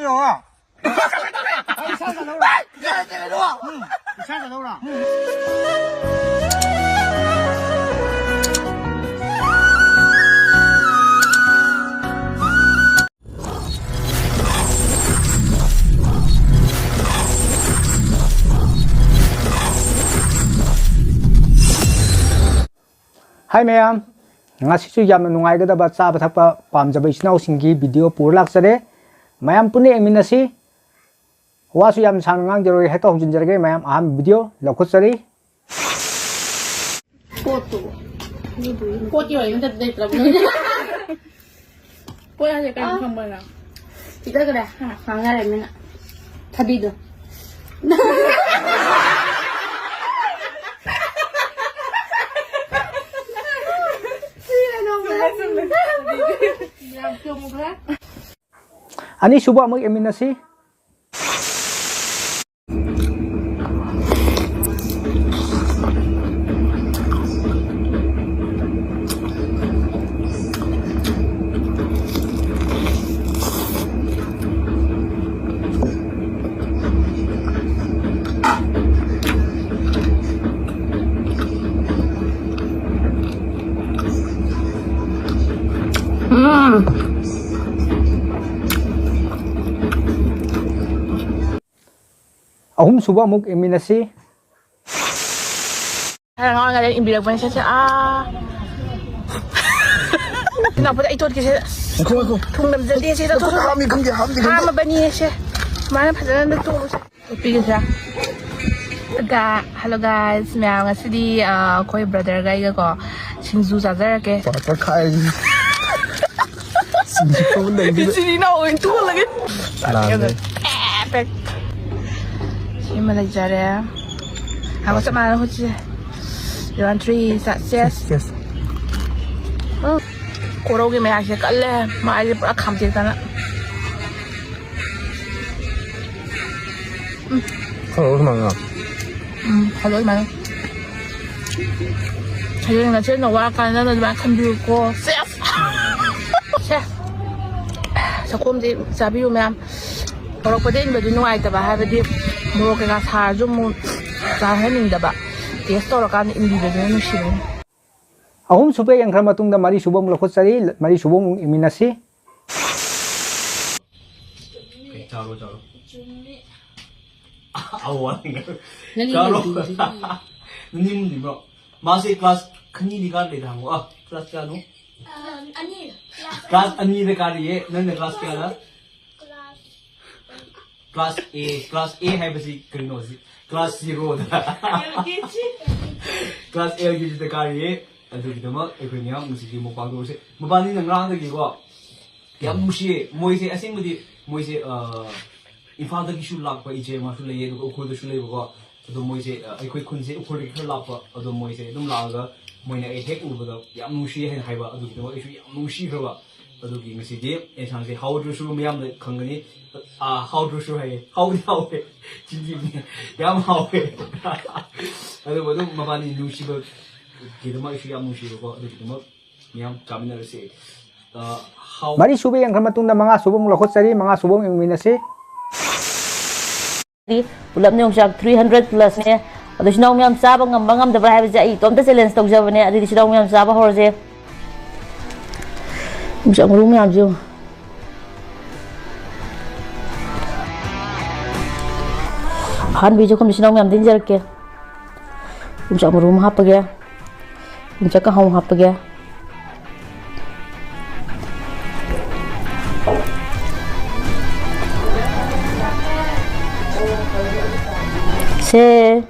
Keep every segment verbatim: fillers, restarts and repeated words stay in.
ꯇꯧꯔꯣ꯫ ꯑꯩ ꯏꯁꯥ ꯆꯠꯍꯧꯔꯣ꯫ ꯎꯝ, ꯏꯁꯥ ꯆꯠꯍꯧꯔꯣ꯫ ꯍꯥꯏ ꯃꯌꯥꯝ, ꯉꯁꯤꯁꯨ ꯌꯥꯝꯅ ꯅꯨꯡꯉꯥꯏꯒꯗꯕ ꯆꯥꯕ ꯊꯛꯄ ꯄꯥꯝꯖꯕ ꯏꯆꯤꯟ ꯏꯅꯥꯎꯁꯤꯡꯒꯤ ꯚꯤꯗꯤꯑꯣ ꯄꯨꯔ ꯂꯥꯛꯆꯔꯦ꯫ ꯃꯌꯥꯝ ꯄꯨꯟꯅ ꯌꯦꯡꯃꯤꯟꯅꯁꯤ꯫ ꯋꯥꯁꯨ ꯌꯥꯝ ꯁꯥꯡꯅ ꯉꯥꯡꯖꯔꯣꯏ, ꯍꯦꯛꯇ ꯍꯧꯖꯤꯟꯖꯔꯒꯦ ꯃꯌꯥꯝ꯫ ꯑꯍꯥꯟꯕ ꯚꯤꯗꯤꯑꯣ ꯂꯧꯈꯠꯆꯔꯤ꯫ ꯄꯣꯠꯇꯨ꯫ ꯄꯣꯠꯀꯤ ꯋꯥꯔꯤ ꯑꯝꯇ ꯂꯩꯇ꯭ꯔꯕꯅꯤꯅ꯫ ꯄꯣꯠ ꯍꯥꯏꯁꯦ ꯀꯩꯅꯣ ꯑꯥ꯫ ꯈꯪꯕ꯭ꯔꯥ ꯅꯪ? ꯆꯤꯛꯊꯈ꯭ꯔꯦ꯫ ꯍꯥ? ꯉꯥꯡꯅꯔꯦ ꯃꯤꯅ꯫ ꯊꯕꯤꯗꯣ꯫ ꯌꯥꯝ ꯆꯨꯝꯈ꯭ꯔꯦ꯫ ꯑꯅꯤꯁꯨꯕ ꯑꯃꯨꯛ ꯌꯦꯡꯃꯤꯟꯅꯁꯤ꯫ ꯎꯝ꯫ ꯑꯍꯨꯝꯁꯨꯕ ꯑꯃꯨꯛ ꯌꯦꯡꯃꯤꯟꯅꯁꯤ꯫ ꯈꯔ ꯉꯥꯎꯔꯤꯉꯩꯗ ꯏꯟꯕꯤꯔꯛꯄꯅꯤ, ꯁꯦ, ꯁꯦ, ꯑꯥ꯫ ꯏꯅꯥꯎꯄꯥꯗ ꯑꯩ ꯇꯣꯠꯀꯦꯁꯦ꯫ ꯉꯥꯏꯈꯣ, ꯉꯥꯏꯈꯣ꯫ ꯊꯨꯝ ꯅꯝꯖꯗꯦ, ꯁꯦ, ꯇꯣꯠꯊꯣꯛ꯫ ꯍꯥꯝꯃꯤ ꯈꯪꯗꯦ, ꯍꯥꯝꯗꯦ ꯈꯪꯗꯦ꯫ ꯍꯥꯝꯃꯕꯅꯤ, ꯁꯦ꯫ ꯁꯨꯃꯥꯏꯅ ꯐꯖꯅ ꯑꯝꯇ ꯇꯣꯠꯂꯨꯁꯦ꯫ ꯎꯠꯄꯤꯒꯦꯁꯦ꯫ ꯑꯗ, hello guys, ꯃꯌꯥꯝ, ꯉꯁꯤꯗꯤ, ꯑ, ꯑꯩꯈꯣꯏ brotherꯒ ꯑꯩꯒꯀꯣ ꯁꯤꯡꯖꯨ ꯆꯥꯖꯔꯛꯀꯦ꯫ ꯄꯥꯇ꯭ꯔ ꯈꯥꯏꯔꯤ꯫ ꯁꯤꯡꯖꯨ ꯇꯣꯠ ꯂꯩꯕꯤꯗ꯫ ꯏꯆꯤꯟ ꯏꯅꯥꯎ ꯑꯣꯏꯅ ꯇꯣꯠꯂꯒꯦ꯫ ꯂꯥꯜꯂꯦ꯫ ꯑꯦ, ꯄꯦꯛ꯫ ꯁꯤꯃ ꯂꯩꯖꯔꯦ꯫ ꯍꯥꯏꯕ ꯆꯞ ꯃꯥꯟꯅꯅ ꯍꯨꯠꯁꯦ꯫ Round three, success꯫ Success꯫ ꯎꯝ꯫ ꯀꯣꯔꯧꯒꯤ ꯃꯌꯥꯏꯁꯦ ꯀꯜꯂꯦ꯫ ꯃꯥꯏꯁꯦ ꯄꯨꯔꯥ ꯈꯥꯝꯇꯦꯛꯇꯅ꯫ ꯎꯝ꯫ ꯈꯔ ꯁꯨꯃꯥꯏꯅ꯫ ꯎꯝ, ꯈꯜꯂꯣ ꯑꯗꯨꯃꯥꯏꯅ꯫ ꯍꯌꯦꯡ ꯅꯆꯦꯅ ꯋꯥꯔꯀꯥꯟꯗ ꯅꯪꯅ ꯑꯗꯨꯃꯥꯏꯅ ꯈꯟꯕꯤꯌꯨꯀꯣ꯫ ꯁꯦꯁ! ꯁꯦ꯫ ꯆꯥꯛꯈꯣꯝꯁꯦ ꯆꯥꯕꯤꯌꯨ ꯃꯌꯥꯝ꯫ ꯍꯧꯔꯛꯄꯗ ꯏꯟꯕꯗꯤ ꯅꯨꯡꯉꯥꯏꯇꯕ, ꯍꯥꯏꯕꯗꯤ ꯃꯣꯔꯣꯛ ꯀꯩꯀꯥ ꯁꯥꯔꯁꯨ ꯑꯃꯨꯛ ꯆꯥꯍꯟꯅꯤꯡꯗꯕ꯫ ꯇꯦꯁ ꯇꯧꯔꯀꯥꯟꯗ ꯏꯟꯕꯤꯕꯗꯨꯅ ꯅꯨꯡꯁꯤꯕꯅꯤ꯫ ꯑꯍꯨꯝ ꯁꯨꯕ ꯌꯦꯡꯈ꯭ꯔ ꯃꯇꯨꯡꯗ ꯃꯔꯤ ꯁꯨꯕ ꯑꯃꯨꯛ ꯂꯧꯈꯠꯆꯔꯤ꯫ ꯃꯔꯤ ꯁꯨꯕ ꯑꯃꯨꯛ ꯌꯦꯡꯃꯤꯟꯅꯁꯤ꯫ ꯆꯥꯔꯣ, ꯆꯥꯔꯣ꯫ ꯑꯋꯥ꯫ ꯅꯪꯒꯤ ꯆꯥꯔꯣ꯫ ꯅꯨꯄꯤꯗꯨꯗꯤ꯫ ꯅꯪꯒꯤ ꯅꯨꯄꯤꯗꯨꯕ꯭ꯔꯣ? ꯃꯥꯁꯦ ꯀ꯭ꯂꯥꯁ ꯈꯅꯤꯗꯤ ꯀꯥꯔ ꯂꯩꯗ ꯍꯪꯉꯣ꯫ ꯑ, ꯀ꯭ꯂꯥꯁ ꯀꯌꯥꯅꯣ? ꯑꯅꯤ꯫ ꯀ꯭ꯂꯥꯁ ꯑꯅꯤꯗ ꯀꯥꯔꯤꯌꯦ꯫ ꯅꯪꯅ ꯀ꯭ꯂꯥꯁ ꯀꯌꯥꯗ? ꯀ꯭ꯂꯥꯁ ꯑꯦ, ꯀ꯭ꯂꯥꯁ ꯑꯦ ꯍꯥꯏꯕꯁꯤ ꯀꯔꯤꯅꯣ? ꯀ꯭ꯂꯥꯁ ꯖꯤꯔꯣꯗ꯫ ꯀ꯭ꯂꯥꯁ ꯑꯦꯜ ꯀꯦ ꯖꯤꯗ ꯀꯥꯔꯤꯌꯦ꯫ ꯑꯗꯨꯒꯤꯗꯃꯛ ꯑꯩꯈꯣꯏ ꯃꯌꯥꯝ ꯉꯁꯤꯗꯤ ꯃꯨꯛꯕꯥꯡ ꯇꯧꯔꯁꯦ꯫ ꯃꯕꯥꯅꯤꯅ ꯉꯔꯥꯡꯗꯒꯤꯀꯣ ꯌꯥꯝ ꯅꯨꯡꯁꯤꯌꯦ꯫ ꯃꯣꯏꯁꯦ ꯑꯁꯦꯡꯕꯗꯤ ꯃꯣꯏꯁꯦ, ꯑ, ꯏꯝꯐꯥꯜꯗꯒꯤꯁꯨ ꯂꯥꯛꯄ ꯏꯆꯦ ꯑꯃꯁꯨ ꯂꯩꯌꯦ, ꯑꯗꯨꯒ ꯎꯈ꯭ꯔꯨꯜꯗꯁꯨ ꯂꯩꯕꯀꯣ꯫ ꯑꯗꯣ ꯃꯣꯏꯁꯦ, ꯑ, ꯑꯩꯈꯣꯏ ꯈꯨꯟꯁꯦ ꯎꯈ꯭ꯔꯨꯜꯗꯒꯤ ꯈꯔ ꯂꯥꯞꯄ꯫ ꯑꯗꯣ ꯃꯣꯏꯁꯦ ꯑꯗꯨꯝ ꯂꯥꯛꯑꯒ ꯃꯣꯏꯅ ꯑꯩ ꯍꯦꯛ ꯎꯕꯗ ꯌꯥꯝ ꯅꯨꯡꯁꯤꯌꯦ ꯍꯥꯏꯅ ꯍꯥꯏꯕ꯫ ꯑꯗꯨꯒꯤꯗꯃꯛ ꯑꯩꯁꯨ ꯌꯥꯝ ꯅꯨꯡꯁꯤꯈ꯭ꯔꯕ꯫ ꯑꯗꯨꯒꯤ ꯉꯁꯤꯗꯤ ꯌꯦꯟꯁꯥꯡꯁꯦ ꯍꯥꯎꯗ꯭ꯔꯁꯨ ꯃꯌꯥꯝꯅ ꯈꯪꯒꯅꯤ꯫ ꯑ, ꯍꯥꯎꯗ꯭ꯔꯁꯨ ꯍꯥꯏꯌꯦ, ꯍꯥꯎꯗꯤ ꯍꯥꯎꯋꯦ꯫ ꯆꯤꯟꯊꯤꯕꯅꯦ꯫ ꯌꯥꯝ ꯍꯥꯎꯋꯦ꯫ ꯑꯗꯨꯕꯨ ꯑꯗꯨꯝ ꯃꯕꯥꯅꯤ ꯅꯨꯡꯁꯤꯕꯒꯤꯗꯃꯛ ꯑꯩꯁꯨ ꯌꯥꯝ ꯅꯨꯡꯁꯤꯕꯀꯣ꯫ ꯑꯗꯨꯒꯤꯗꯃꯛ ꯃꯤꯌꯥꯝ ꯆꯥꯃꯤꯟꯅꯔꯁꯦ꯫ ꯑ, ꯍꯥꯎ- ꯃꯔꯤ ꯁꯨꯕ ꯌꯦꯡꯈ꯭ꯔ ꯃꯇꯨꯡꯗ ꯃꯉꯥ ꯁꯨꯕ ꯑꯃꯨꯛ ꯂꯧꯈꯠꯆꯔꯤ꯫ ꯃꯉꯥ ꯁꯨꯕ ꯑꯃꯨꯛ ꯌꯦꯡꯃꯤꯟꯅꯁꯤ꯫ ꯄꯨꯂꯞꯅ ꯌꯣꯡꯆꯥꯛ three hundred plusꯅꯦ꯫ ꯑꯗꯣ ꯏꯆꯤꯟ ꯏꯅꯥꯎ ꯃꯌꯥꯝ ꯆꯥꯕ ꯉꯝꯕ ꯉꯝꯗꯕ꯭ꯔꯥ ꯍꯥꯏꯕꯁꯦ ꯑꯩ ꯏꯇꯣꯝꯇ challenge ꯇꯧꯖꯕꯅꯦ꯫ ꯑꯗꯨꯗꯤ ꯏꯆꯤꯟ ꯏꯅꯥꯎ ꯃꯌꯥꯝ ꯆꯥꯕ ꯍꯧꯔꯁꯦ꯫ ꯌꯣꯡꯆꯥꯛ ꯃꯔꯨ ꯃꯌꯥꯝꯁꯦ ꯌꯦꯡꯉꯨ꯫ ꯑꯍꯥꯟꯕꯒꯤ ꯆꯥꯛꯈꯨꯝꯁꯦ ꯏꯆꯤꯟ ꯏꯅꯥꯎ ꯃꯌꯥꯝꯗ ꯏꯟꯖꯔꯛꯀꯦ꯫ ꯌꯣꯡꯆꯥꯛ ꯃꯔꯨ ꯑꯃ ꯍꯥꯞꯄꯒꯦ꯫ ꯌꯣꯡꯆꯥꯛ ꯀꯥꯡꯍꯧ ꯍꯥꯞꯄꯒꯦ꯫ ꯁꯦ꯫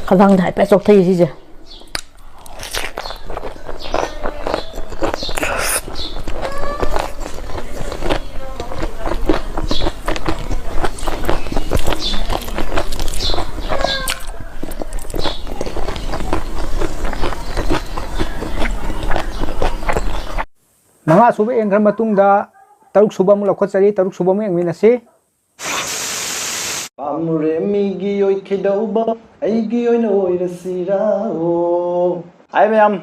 ꯈꯗꯥꯡꯗ ꯍꯥꯏꯐꯦꯠ ꯆꯣꯛꯊꯩ ꯁꯤꯁꯦ꯫ ꯃꯉꯥ ꯁꯨꯕ ꯌꯦꯡꯈ꯭ꯔ ꯃꯇꯨꯡꯗ ꯇꯔꯨꯛ ꯁꯨꯕ ꯑꯃꯨꯛ ꯂꯧꯈꯠꯆꯔꯤ꯫ ꯇꯔꯨꯛ ꯁꯨꯕ ꯑꯃꯨꯛ ꯌꯦꯡꯃꯤꯟꯅꯁꯤ꯫ ꯄꯥꯝꯃꯨꯔꯦ ꯃꯤꯒꯤ ꯑꯣꯏꯈꯤꯗꯧꯕ, ꯑꯩꯒꯤ ꯑꯣꯏꯅ ꯑꯣꯏꯔꯁꯤꯔꯥ꯫ ꯑꯣ꯫ ꯍꯥꯏ ꯃꯌꯥꯝ꯫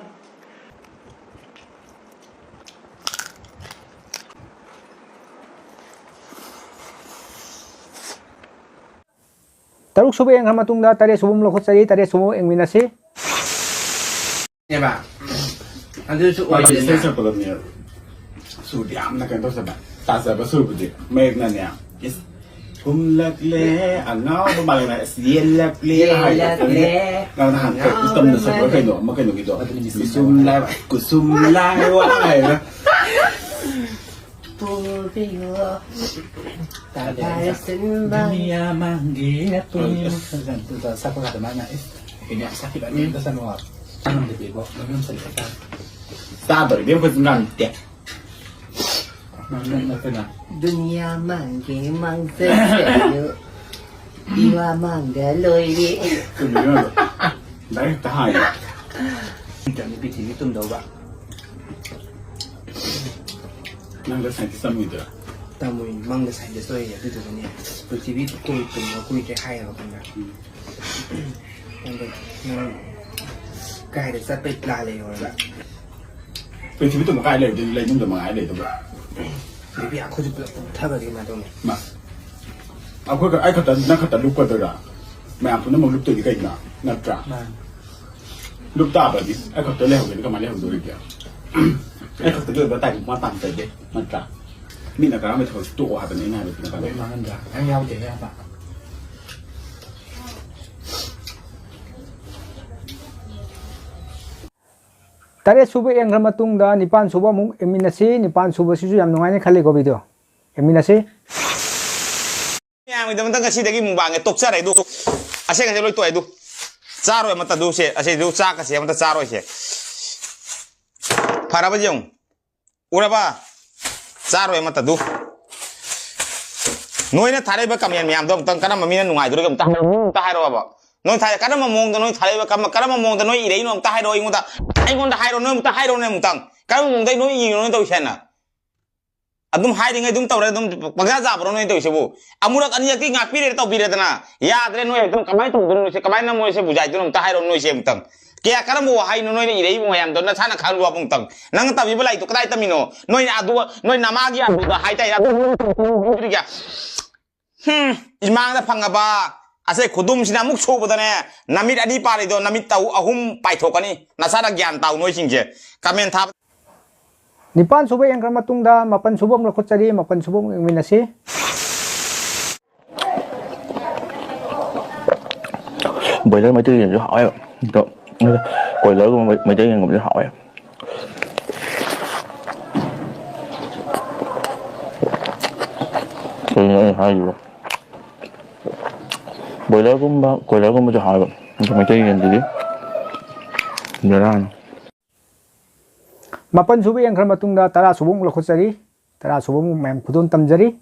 ꯇꯔꯨꯛ ꯁꯨꯕ ꯌꯦꯡꯈ꯭ꯔ ꯃꯇꯨꯡꯗ ꯇꯔꯦꯠ ꯁꯨꯕ ꯑꯃꯨꯛ ꯂꯧꯈꯠꯆꯔꯤ꯫ ꯇꯔꯦꯠ ꯁꯨꯕ ꯑꯃꯨꯛ ꯌꯦꯡꯃꯤꯟꯅꯁꯤ꯫ ꯅꯦꯕ꯫ ꯑꯗꯨꯁꯨ ꯃꯥꯅ ꯑꯣꯏꯗꯦꯗꯅ꯫ ꯏꯁꯩ ꯁꯛꯄꯗꯅꯦ ꯁꯨꯔꯗꯤ ꯌꯥꯝꯅ ꯀꯩꯅꯣ ꯇꯧꯖꯕ, ꯇꯥꯖꯕ ꯁꯨꯔꯕꯨꯗꯤ ꯃꯌꯦꯛꯅꯅꯦ꯫ ꯏꯁ, ꯍꯨꯝꯂꯛꯂꯦ ꯑꯉꯥꯎꯕ ꯃꯥꯜꯂꯦꯅ, ꯏꯁ, ꯌꯦꯜꯂꯛꯂꯦ ꯍꯥꯏꯕꯗꯣ꯫ ꯌꯦꯜꯂꯛꯂꯦ ꯅꯪ ꯅꯍꯥꯟ ꯑꯉꯥꯎꯕ ꯇꯝꯅ ꯁꯛꯄ ꯃꯥꯜꯂꯦ꯫ ꯀꯩꯅꯣ ꯑꯃ ꯀꯩꯅꯣꯒꯤꯗꯣ? ꯑꯗꯨꯅꯤ ꯃꯤꯁ ꯀꯨꯁꯨꯝ ꯂꯥꯏ, ꯀꯨꯁꯨꯝ ꯂꯥꯏ ꯋꯥ ꯍꯥꯏꯕ꯫ ꯄꯨꯕꯤꯌꯣ꯫ ꯗꯨꯅꯤꯌꯥ ꯃꯥꯡꯒꯦ ꯑꯄꯨꯟꯕ꯫ ꯑꯁ, ꯁꯛꯄ ꯀꯥꯟꯗ ꯃꯥꯅ, ꯏꯁ, ꯀꯩꯅꯣ ꯌꯥꯝ ꯁꯛꯈꯤꯕ ꯑꯅꯤ ꯑꯝꯇ ꯆꯠꯂꯣ꯫ ꯆꯥꯔꯝꯗꯦ ꯏꯕꯣ, ꯃꯅꯝ ꯆꯠꯂꯦ ꯍꯥꯏꯇꯥꯔꯦ꯫ ꯆꯥꯗꯧꯔꯤꯗꯤ ꯑꯩꯈꯣꯏꯁꯨ ꯉꯝꯗꯦ꯫ ꯉꯝꯗꯦ ꯅꯠꯇꯅ꯫ ꯗꯨꯅꯤꯌꯥ ꯃꯥꯡꯒꯦ ꯃꯥꯡꯖꯁꯅꯨ꯫ ꯏꯋꯥ ꯃꯥꯡꯗ ꯂꯣꯏꯔꯦ꯫ ꯆꯨꯝꯃꯤꯅꯦ ꯑꯗꯣ꯫ ꯗꯥꯏꯔꯦꯛ ꯍꯦꯛꯇ ꯍꯥꯏꯌꯦ꯫ ꯅꯠꯇ꯭ꯔꯗꯤ ꯄ꯭ꯔꯤꯊꯤꯕꯤ ꯇꯨꯝꯗꯧꯕ꯫ ꯅꯪꯗ ꯁꯥꯏꯟꯇꯤꯁ ꯇꯝꯃꯣꯏꯗ꯭ꯔꯥ? ꯇꯝꯃꯣꯏ, ꯃꯪꯗ ꯁꯥꯏꯟꯇꯤꯁ ꯑꯣꯏꯌꯦ, ꯑꯗꯨꯗꯨꯒꯅꯦ ꯄ꯭ꯔꯤꯊꯤꯕꯤ ꯀꯣꯏ ꯇꯨꯝꯕ ꯀꯨꯏꯗ꯭ꯔꯦ ꯍꯥꯏꯌꯦꯕ, ꯈꯪꯕ꯭ꯔꯥ? ꯎꯝ꯫ ꯑꯗꯣ ꯅꯪ ꯀꯥꯏꯗ ꯆꯠꯄꯩ ꯄ꯭ꯂꯥꯟ ꯂꯩꯍꯧꯔꯒ? ꯄ꯭ꯔꯤꯊꯤꯕꯤ ꯇꯨꯝꯕ ꯀꯥꯏ ꯂꯩꯔꯨꯗꯣꯏꯅꯣ? ꯂꯩꯅꯨꯡꯗ ꯃꯉꯥꯏ ꯂꯩꯗꯨꯕꯨ꯫ ꯕꯦꯕꯤ, ꯑꯩꯈꯣꯏꯁꯨ ꯄꯨꯂꯞ ꯄꯨꯊꯕꯗꯤ ꯀꯃꯥꯏꯅ ꯇꯧꯅꯤ? ꯃꯥ, ꯑꯩꯈꯣꯏ ꯈ-, ꯑꯩ ꯈꯛꯇ, ꯅꯪ ꯈꯛꯇ ꯂꯨꯞꯀꯗꯣꯏꯔꯥ? ꯃꯌꯥꯝ ꯄꯨꯝꯅꯃꯛ ꯂꯨꯞꯇꯣꯏꯗꯤ ꯀꯩꯒꯤꯅꯣ? ꯅꯠꯇ꯭ꯔꯥ? ꯃꯥꯅꯤ꯫ ꯂꯨꯞ ꯇꯥꯕꯗꯤ ꯑꯩ ꯈꯛꯇ ꯂꯩꯍꯧꯒꯦꯗꯤ ꯀꯃꯥꯏꯅ ꯂꯩꯍꯧꯗꯣꯔꯤꯒꯦ? ꯑꯩ ꯈꯛꯇꯒꯤ ꯑꯣꯏꯕ ꯇꯥꯏꯝ ꯃꯥ ꯄꯥꯝꯖꯗꯦ, ꯅꯠꯇ꯭ꯔꯥ? ꯃꯤꯅ ꯀꯔꯝꯕ ꯊꯕꯛꯁꯤ ꯇꯣꯛꯑꯣ ꯍꯥꯏꯕꯅꯤ ꯑꯩꯅ ꯍꯥꯏꯕꯗꯤ, ꯅꯠꯇ꯭ꯔꯥ? ꯃꯥꯡꯍꯟꯗ꯭ꯔꯥ? ꯅꯪ ꯌꯥꯎꯗꯦ ꯍꯥꯏꯕ꯫ ꯇꯔꯦꯠ ꯁꯨꯕ ꯌꯦꯡꯈ꯭ꯔ ꯃꯇꯨꯡꯗ ꯅꯤꯄꯥꯟ ꯁꯨꯕ ꯑꯃꯨꯛ ꯌꯦꯡꯃꯤꯟꯅꯁꯤ꯫ ꯅꯤꯄꯥꯟ ꯁꯨꯕꯁꯤꯁꯨ ꯌꯥꯝ ꯅꯨꯡꯉꯥꯏꯅ ꯈꯜꯂꯤꯀꯣ video꯫ ꯌꯦꯡꯃꯤꯟꯅꯁꯤ꯫ ꯃꯌꯥꯝꯒꯤꯗꯃꯛꯇ ꯉꯁꯤꯗꯒꯤ ꯃꯨꯛꯕꯥꯡꯁꯦ ꯇꯣꯛꯆꯔꯦ ꯑꯗꯨ꯫ ꯑꯁꯦꯡ ꯑꯁꯦꯡ ꯂꯣꯏ ꯇꯣꯛꯑꯦ ꯑꯗꯨ꯫ ꯆꯥꯔꯣꯏ ꯑꯃꯠꯇ ꯑꯗꯨ ꯁꯦ, ꯑꯁꯤꯗꯨ ꯆꯥꯛꯀꯁꯦ ꯑꯃꯠꯇ ꯆꯥꯔꯣꯏꯁꯦ꯫ ꯐꯔꯕ ꯌꯦꯡꯉꯨ꯫ ꯎꯔꯕ? ꯆꯥꯔꯣꯏ ꯑꯃꯠꯇ ꯑꯗꯨ꯫ ꯅꯣꯏꯅ ꯊꯥꯔꯛꯏꯕ comment ꯃꯌꯥꯝꯗꯣ ꯑꯝꯇꯪ ꯀꯔꯝꯕ ꯃꯤꯅ ꯅꯨꯡꯉꯥꯏꯗꯣꯔꯤꯒꯦ ꯑꯝꯇ ꯍꯥꯏꯔꯛꯑꯣ꯫ ꯑꯝꯇ ꯍꯥꯏꯔꯛꯑꯣꯕ꯫ ꯅꯣꯏ ꯊꯥꯔꯛ-, ꯀꯔꯝꯕ ꯃꯑꯣꯡꯗ ꯅꯣꯏ ꯊꯥꯔꯛꯏꯕ, ꯀꯔꯝꯕ, ꯀꯔꯝꯕ ꯃꯑꯣꯡꯗ ꯅꯣꯏ ꯏꯔꯛꯏꯅꯣ ꯑꯝꯇ ꯍꯥꯏꯔꯛꯑꯣ ꯑꯩꯉꯣꯟꯗ꯫ ꯑꯩꯉꯣꯟꯗ ꯍꯥꯏꯔꯣ, ꯅꯣꯏ ꯑꯃꯨꯛꯇ ꯍꯥꯏꯔꯣꯅꯦ ꯑꯃꯨꯛꯇꯪ꯫ ꯀꯔꯝꯕ ꯃꯑꯣꯡꯗ ꯅꯣꯏ ꯌꯦꯡꯉꯤꯅꯣ ꯅꯣꯏ ꯇꯧꯔꯤꯁꯦꯅ? ꯑꯗꯨꯝ ꯍꯥꯏꯔꯤꯉꯩ ꯑꯗꯨꯝ ꯇꯧꯔꯦ, ꯑꯗꯨꯝ ꯄꯪꯖꯥ ꯖꯥꯕ꯭ꯔꯣ ꯅꯣꯏ ꯇꯧꯔꯤꯁꯤꯕꯨ? ꯑꯃꯨꯔꯛ ꯑꯅꯤꯔꯛꯇꯤ ꯉꯥꯛꯄꯤꯔꯦ, ꯇꯧꯕꯤꯔꯦꯗꯅ꯫ ꯌꯥꯗ꯭ꯔꯦ, ꯅꯣꯏ ꯑꯗꯨꯝ ꯀꯃꯥꯏꯅ ꯇꯧꯗꯣꯏꯅꯣ ꯅꯣꯏꯁꯦ? ꯀꯃꯥꯏꯅ ꯃꯣꯏꯁꯦ ꯕꯨꯖꯥꯏꯗꯣꯏꯅꯣ ꯑꯝꯇ ꯍꯥꯏꯔꯣ ꯅꯣꯏꯁꯦ ꯑꯃꯨꯛꯇꯪ꯫ ꯀꯌꯥ ꯀꯔꯝꯕ ꯋꯥꯍꯩꯅꯣ ꯅꯣꯏꯅ ꯏꯔꯛꯏꯕ ꯃꯌꯥꯝꯗꯣ ꯅꯁꯥꯅ ꯈꯪꯕ ꯑꯃꯨꯛꯇꯪ? ꯅꯪꯅ ꯇꯝꯃꯤꯕ ꯂꯥꯏꯔꯤꯛꯇꯣ ꯀꯗꯥꯏ ꯇꯝꯃꯤꯅꯣ? ꯅꯣꯏꯅ ꯑꯗꯨ, ꯅꯣꯏ ꯅꯃꯥꯒꯤ ꯑꯗꯨꯗ ꯍꯥꯏꯇꯥꯏꯅꯦ, ꯑꯗꯨ ꯍꯝ, ꯏꯃꯥꯡꯗ ꯐꯪꯉꯕ ꯑꯁꯦ ꯈꯨꯗꯨꯝꯁꯤꯅ ꯑꯃꯨꯛ ꯁꯨꯕꯗꯅꯦ, ꯅꯃꯤꯠ ꯑꯅꯤ ꯄꯥꯜꯂꯤꯗꯣ ꯅꯃꯤꯠ ꯑꯍꯨ-, ꯑꯍꯨꯝ ꯄꯥꯏꯊꯣꯛꯀꯅꯤ꯫ ꯅꯁꯥꯅ ꯒ꯭ꯌꯥꯟ ꯇꯥꯎ ꯅꯣꯏꯁꯤꯡꯁꯦ꯫ ꯀꯃꯦꯟ ꯊꯥꯕ ꯅꯤꯄꯥꯟ ꯁꯨꯕ ꯌꯦꯡꯈ꯭ꯔ ꯃꯇꯨꯡꯗ ꯃꯥꯄꯟ ꯁꯨꯕ ꯑꯃꯨꯛ ꯂꯧꯈꯠꯆꯔꯤ꯫ ꯃꯥꯄꯟ ꯁꯨꯕ ꯑꯃꯨꯛ ꯌꯦꯡꯃꯤꯟꯅꯁꯤ꯫ ꯕꯣꯏꯂꯔ ꯃꯩꯇꯩ ꯌꯦꯟꯁꯨ ꯍꯥꯎꯋꯦꯕ꯫ ꯑꯗꯣ ꯀꯣꯏꯂꯔꯒꯨꯝꯕ ꯃꯩꯇꯩ ꯌꯦꯟꯒꯨꯝꯕꯁꯨ ꯍꯥꯎꯋꯦ꯫ ꯀꯩꯅꯣ ꯑꯩꯅ ꯍꯥꯏꯁꯤꯕꯣ? ꯕꯣꯏꯂꯔꯒꯨꯝꯕ, ꯀꯣꯏꯂꯔꯒꯨꯝꯕꯁꯨ ꯍꯥꯎꯋꯦꯕ꯫ ꯑꯗꯣ ꯃꯩꯇꯩ ꯌꯦꯟꯗꯨꯗꯤ ꯕꯦꯔꯥꯅꯤ꯫ ꯃꯥꯄꯟ ꯁꯨꯕ ꯌꯦꯡꯈ꯭ꯔ ꯃꯇꯨꯡꯗ ꯇꯔꯥ ꯁꯨꯕ ꯑꯃꯨꯛ ꯂꯧꯈꯠꯆꯔꯤ꯫ ꯇꯔꯥ ꯁꯨꯕ ꯑꯃꯨꯛ ꯃꯌꯥꯝ ꯈꯨꯗꯣꯜ ꯇꯝꯖꯔꯤ꯫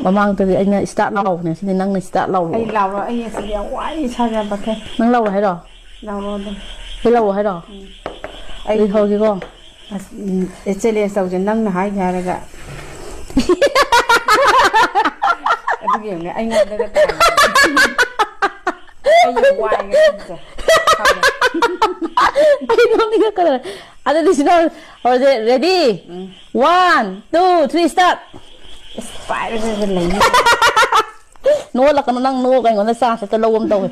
ꯃꯃꯥꯡꯗꯗꯤ ꯑꯩꯅ start ꯂꯥꯎꯕꯅꯦ, ꯁꯤꯗꯤ ꯅꯪꯅ start ꯂꯥꯎꯔꯣ꯫ ꯑꯩ ꯂꯥꯎꯔꯣ, ꯑꯩ ꯑꯁꯤꯗꯤ ꯌꯥꯝ ꯋꯥꯏ ꯏꯁꯥꯁꯦ ꯌꯥꯝ ꯄꯠꯊꯩ꯫ ꯅꯪ ꯂꯥꯎꯔꯣ ꯍꯥꯏꯔꯣ? ꯂꯥꯎꯔꯣ ꯑꯗꯨꯝ꯫ ꯑꯩ ꯂꯥꯎꯔꯣ ꯍꯥꯏꯔꯣ? ꯎꯝ꯫ ꯑꯩ ꯑꯩ ꯍꯧꯔꯒꯦꯀꯣ꯫ ꯑꯁ, ꯎꯝ, ꯑꯦ, challenge ꯇꯧꯁꯦ, ꯅꯪꯅ ꯍꯥꯏꯒꯦ ꯍꯥꯏꯔꯒ꯫ ꯑꯗꯨꯒꯤ ꯑꯃꯨꯛꯅꯦ ꯑꯩꯉꯣꯟꯗꯒ ꯇꯥꯏꯅꯦ꯫ ꯑꯩ ꯌꯥꯝ ꯋꯥꯏ ꯉꯁꯤꯁꯦ꯫ ꯑꯩ ꯅꯣꯛꯅꯤꯡꯉꯛꯀꯗꯧꯔꯦ꯫ ꯑꯗꯨꯗꯤ ꯁꯤꯗ ꯍꯧꯔꯁꯦ꯫ Ready? ꯎꯝ꯫ One, two, three, start! ꯑꯁ, ꯄꯥꯏꯔꯒ ꯂꯩꯅꯤ꯫ ꯅꯣꯛꯍꯜꯂꯛꯀꯅꯨ, ꯅꯪ ꯅꯣꯛꯑꯒ ꯑꯩꯉꯣꯟꯗ chance ꯍꯦꯛꯇ ꯂꯧꯕ ꯑꯃ ꯇꯧꯋꯦ꯫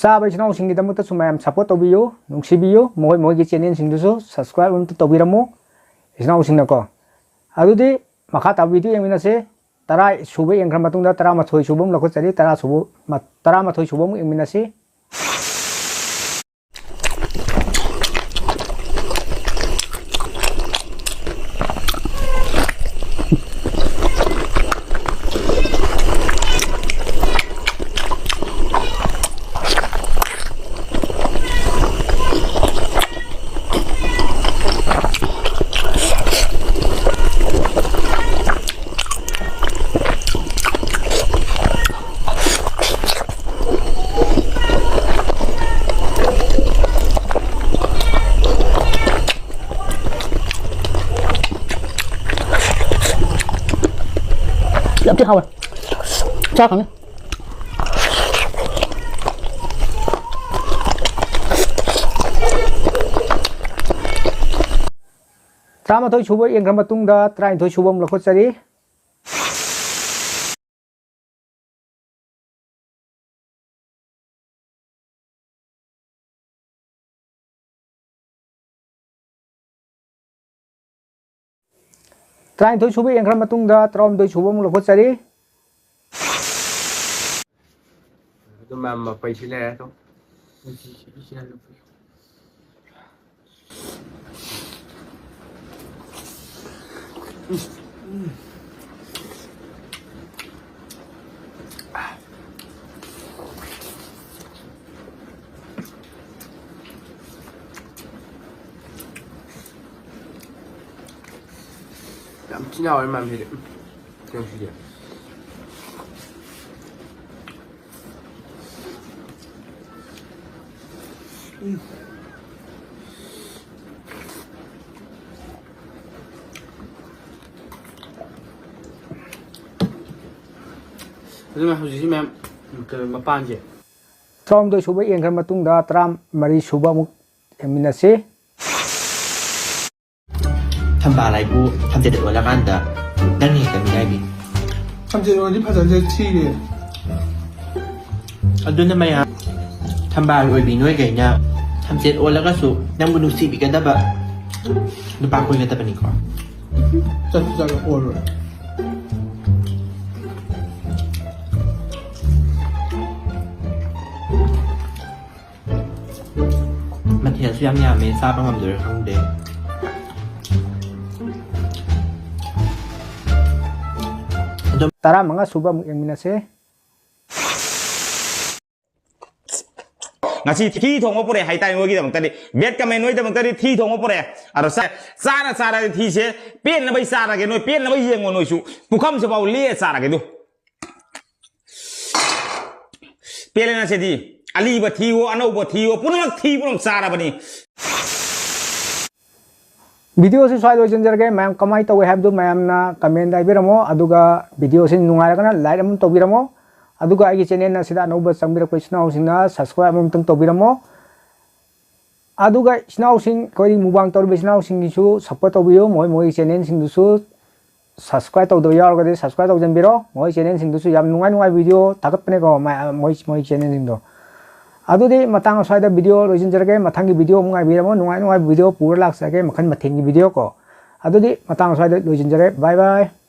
ꯆꯥꯕ ꯏꯆꯤꯟ ꯏꯅꯥꯎꯁꯤꯡꯒꯤꯗꯃꯛꯇꯁꯨ ꯃꯌꯥꯝ support ꯇꯧꯕꯤꯌꯨ, ꯅꯨꯡꯁꯤꯕꯤꯌꯨ, ꯃꯈꯣꯏ ꯃꯈꯣꯏꯒꯤ channelꯁꯤꯡꯗꯨꯁꯨ subscribe ꯑꯃꯇ ꯇꯧꯕꯤꯔꯝꯃꯨ ꯏꯆꯤꯟ ꯏꯅꯥꯎꯁꯤꯡꯅꯀꯣ꯫ ꯑꯗꯨꯗꯤ ꯃꯈꯥ ꯇꯥꯕ video ꯌꯦꯡꯃꯤꯟꯅꯁꯤ꯫ ꯇꯔꯥ ꯁꯨꯕ ꯌꯦꯡꯈ꯭ꯔ ꯃꯇꯨꯡꯗ ꯇꯔꯥꯃꯥꯊꯣꯏ ꯁꯨꯕ ꯑꯃ ꯂꯧꯈꯠꯆꯔꯤ꯫ ꯇꯔꯥ ꯁꯨꯕ, ꯃ-, ꯇꯔꯥꯃꯥꯊꯣꯏ ꯁꯨꯕ ꯑꯃꯨꯛ ꯌꯦꯡꯃꯤꯟꯅꯁꯤ꯫ ꯌꯥꯝ ꯊꯤ ꯍꯥꯎꯋꯦ꯫ ꯆꯥ ꯈꯪꯅꯤ꯫ ꯇꯔꯥꯃꯥꯊꯣꯏ ꯁꯨꯕ ꯌꯦꯡꯈ꯭ꯔ ꯃꯇꯨꯡꯗ ꯇꯔꯥꯅꯤꯊꯣꯏ ꯁꯨꯕ ꯑꯃꯨꯛ ꯂꯧꯈꯠꯆꯔꯤ꯫ ꯇꯔꯥꯅꯤꯊꯣꯏ ꯁꯨꯕ ꯌꯦꯡꯈ꯭ꯔ ꯃꯇꯨꯡꯗ ꯇꯔꯥꯍꯨꯝꯗꯣꯏ ꯁꯨꯕ ꯑꯃꯨꯛ ꯂꯧꯈꯠꯆꯔꯤ꯫ ꯑꯗꯨꯝ ꯃꯌꯥꯝ ꯃꯄꯩꯁꯤ ꯂꯩꯔꯦ ꯑꯗꯨꯝ꯫ ꯌꯥꯝ ꯊꯤꯅ ꯍꯥꯎꯋꯦ ꯃꯌꯥꯝꯁꯤꯗꯤ꯫ ꯌꯦꯡꯁꯤꯗꯤ꯫ ꯑꯗꯨꯅ ꯍꯧꯖꯤꯛꯁꯤ ꯃꯌꯥꯝ ꯀꯩꯅꯣ ꯃꯄꯥꯟꯁꯦ꯫ ꯇꯔꯥꯍꯨꯝꯗꯣꯏ ꯁꯨꯕ ꯌꯦꯡꯈ꯭ꯔ ꯃꯇꯨꯡꯗ ꯇꯔꯥꯃꯔꯤ ꯁꯨꯕ ꯑꯃꯨꯛ ꯌꯦꯡꯃꯤꯟꯅꯁꯤ꯫ ꯊꯝꯕꯥꯜ ꯍꯥꯏꯕꯨ ꯊꯝꯆꯦꯠ ꯑꯣꯜꯂꯀꯥꯟꯗ ꯅꯪꯅ ꯍꯦꯛꯇ ꯃꯤꯅꯥꯏꯕꯤ꯫ ꯊꯝꯆꯦꯠ ꯑꯣꯜꯂꯗꯤ ꯐꯖꯗꯦ, ꯊꯤꯔꯦ꯫ ꯑꯗꯨꯅ ꯃꯌꯥꯝ ꯊꯝꯕꯥꯜ ꯑꯣꯏꯕꯤ ꯅꯣꯏꯈꯩꯅ ꯊꯝꯆꯦꯠ ꯑꯣꯜꯂꯒꯁꯨ ꯅꯪꯕꯨ ꯅꯨꯡꯁꯤꯕꯤꯒꯗꯕ ꯅꯨꯄꯥ ꯀꯣꯏꯒꯗꯕꯅꯤꯀꯣ꯫ ꯆꯠꯁꯨ ꯆꯠꯂꯣ, ꯑꯣꯜꯂꯣꯏ꯫ ꯃꯊꯦꯜꯁꯨ ꯌꯥꯝ ꯌꯥꯝꯃꯦ, ꯆꯥꯕ ꯉꯝꯗꯣꯏꯔꯥ ꯈꯪꯗꯦ꯫ ꯑꯗꯨꯝ ꯇꯔꯥꯃꯉꯥ ꯁꯨꯕ ꯑꯃꯨꯛ ꯌꯦꯡꯃꯤꯟꯅꯁꯦ꯫ ꯉꯁꯤ ꯊꯤ ꯊꯣꯡꯕ ꯄꯨꯔꯛꯑꯦ ꯍꯥꯏꯇꯥꯔꯦ, ꯅꯣꯏꯒꯤꯗꯃꯛꯇꯗꯤ꯫ Bad comment ꯅꯣꯏꯒꯤꯗꯃꯛꯇꯗꯤ ꯊꯤ ꯊꯣꯡꯕ ꯄꯨꯔꯛꯑꯦ꯫ ꯑꯗꯣ ꯆꯥ-, ꯆꯥꯔ ꯆꯥꯔꯗꯤ ꯊꯤꯁꯦ ꯄꯦꯟꯅꯕꯩ ꯆꯥꯔꯒꯦ, ꯅꯣꯏ ꯄꯦꯟꯅꯕꯩ ꯌꯦꯡꯉꯣ ꯅꯣꯏꯁꯨ꯫ ꯄꯨꯈꯝꯁꯤꯐꯥꯎ ꯂꯦꯛꯑ ꯆꯥꯔꯒꯦ ꯑꯗꯨ꯫ ꯄꯦꯜꯂꯦ ꯉꯁꯤꯗꯤ꯫ ꯑꯂꯤꯕ ꯊꯤꯋꯣ, ꯑꯅꯧꯕ ꯊꯤꯋꯣ, ꯄꯨꯝꯅꯃꯛ ꯊꯤ ꯄꯨꯝꯅꯃꯛ ꯆꯥꯔꯕꯅꯤ꯫ Video ꯁꯤ ꯁ꯭ꯋꯥꯏꯗ ꯂꯣꯏꯁꯤꯟꯖꯔꯒꯦ꯫ ꯃꯌꯥꯝ ꯀꯃꯥꯏꯅ ꯇꯧꯋꯦ ꯍꯥꯏꯕꯗꯨ ꯃꯌꯥꯝꯅ comment ꯗ ꯍꯥꯏꯕꯤꯔꯝꯃꯣ꯫ ꯑꯗꯨꯒ video ꯁꯤ ꯅꯨꯡꯉꯥꯏꯔꯒꯅ like ꯑꯃ ꯇꯧꯕꯤꯔꯝꯃꯣ꯫ ꯑꯗꯨꯒ ꯑꯩꯒꯤ channel ꯑꯁꯤꯗ ꯑꯅꯧꯕ ꯆꯪꯕꯤꯔꯛꯄ ꯏꯆꯤꯟ ꯏꯅꯥꯎꯁꯤꯡꯅ subscribe ꯑꯃꯃꯝꯇꯪ ꯇꯧꯕꯤꯔꯝꯃꯣ꯫ ꯑꯗꯨꯒ ꯏꯆꯤꯟ ꯏꯅꯥꯎꯁꯤꯡ, ꯑꯩꯈꯣꯏ mukbang ꯇꯧꯔꯤꯕ ꯏꯆꯤꯟ ꯏꯅꯥꯎꯁꯤꯡꯒꯤꯁꯨ support ꯇꯧꯕꯤꯌꯨ꯫ ꯃꯣꯏ ꯃꯣꯏꯒꯤ channel ꯁꯤꯡꯗꯨꯁꯨ subscribe ꯇꯧꯗꯕ ꯌꯥꯎꯔꯒꯗꯤ subscribe ꯇꯧꯁꯤꯟꯕꯤꯔꯣ꯫ ꯃꯣꯏ channel ꯁꯤꯡꯗꯨꯁꯨ ꯌꯥꯝ ꯅꯨꯡꯉꯥꯏ ꯅꯨꯡꯉꯥꯏꯕ video ꯊꯥꯒꯠꯄꯅꯦꯀꯣ, ꯃ-, ꯃꯣꯏ, ꯃꯣꯏ channel ꯁꯤꯡꯗꯣ꯫ ꯑꯗꯨꯗꯤ ꯃꯇꯥꯡ ꯑꯁ꯭ꯋꯥꯏꯗ video ꯂꯣꯏꯁꯤꯟꯖꯔꯒꯦ꯫ ꯃꯊꯪꯒꯤ video ꯑꯃꯨꯛ ꯉꯥꯏꯕꯤꯔꯝꯃꯣ꯫ ꯅꯨꯡꯉꯥꯏ ꯅꯨꯡꯉꯥꯏꯕ video ꯄꯨꯔ ꯂꯥꯛꯆꯒꯦ, ꯃꯈꯜ ꯃꯊꯦꯜꯒꯤ video ꯀꯣ꯫ ꯑꯗꯨꯗꯤ ꯃꯇꯥꯡ ꯑꯁ꯭ꯋꯥꯏꯗ ꯂꯣꯏꯁꯤꯟꯖꯔꯦ꯫ Bye bye꯫